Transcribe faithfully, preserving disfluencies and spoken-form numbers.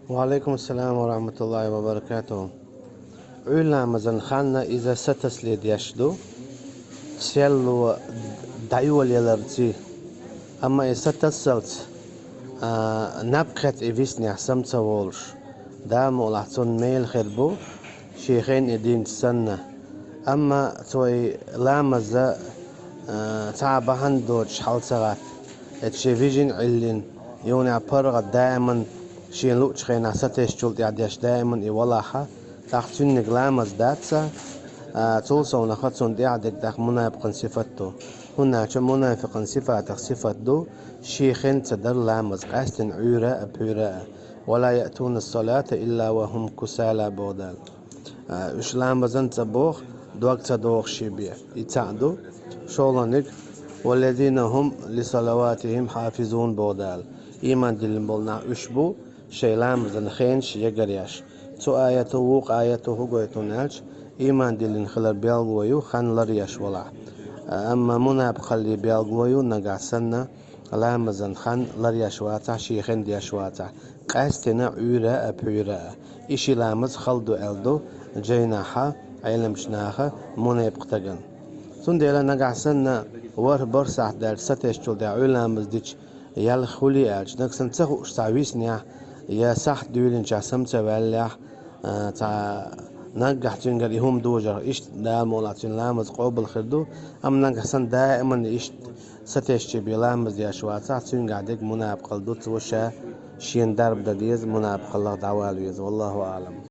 Ва алейкум ассалам ва рахматуллахи ва баракатух. Ӏуйра ламазан хан иза сатасале деш ду, серло дӀайолаяларца. Амма и сатассалц, а, наб кхетта и виснехь сама ца волуш, Дала мукъалахь, цунна мела хир бу, шен хенахь и динча санна. Амма цо и ламаз, а, цхьа а бахьана доцуш хьал ца гӀатта, эцу шен вижина Ӏиллина, юханехь паргӀат даиман шена луъучу хенахь сатесначул тӀаьхьа деш даиман и валахь, тӀаккха цуьнниг ламаз дац, а, цул совнаха цунна тӀаьхьа дерг тӀаккха мунапикъан сифат ду. ХӀунда аьлча мунапикъан сифатах сифат ду, шен хен ца дар ламаз, къаьстина Ӏуьйра а, пхьуьйра а. «Ва ла яътуна ас-салата илла ва хум кусала», боху Дала. А, уьш ламазан ца боху, дог ца дохуш шен бен. И цхьаъ ду. ШолгӀаниг: «Валлазина хум ли салаватихим хафизун», боху Дала. Ийман диллина болу нах уьш бу, шайн ламазан хенаш ягаръеш. Цу аято, вукху аято хӀун гойту аьлча, ийман диллина хилар белгало ю хан ларъеш валахь. А, амма мунапикъаллин белгало ю нагахь санна, ламазан хан ларъеш вацахь, шен хен деш вацахь, къаьстина Ӏуьйра а, пхьуьйра а. И ши ламаз хала ду аьлла ду жайнахьа Ӏеламчу наха мунепакъ тагана. Цундела нагахь санна, ворхӀ-бархӀ сахьт даьлча сатесначул тӀаьхьа Ӏуьйра ламаз дича, ялх хуьлий аьлча, нагахь санна ца хууш цхьа виснехь, я сахьт дуьйлинчохь сама ца ваьллехь, а, цхьа наггахь цуьнгара и хӀума дожарх, иштта Дала мукъалахь цуьнан ламаз къобал хир ду, амма нагахь санна даиман иштта сатесчи бен ламаз деш вацахь, цуьнгахь дерг мунапикъалла ду, цо ша шена дарба дан деза, мунапикъаллах дӀавала веза. Валлаху аълам.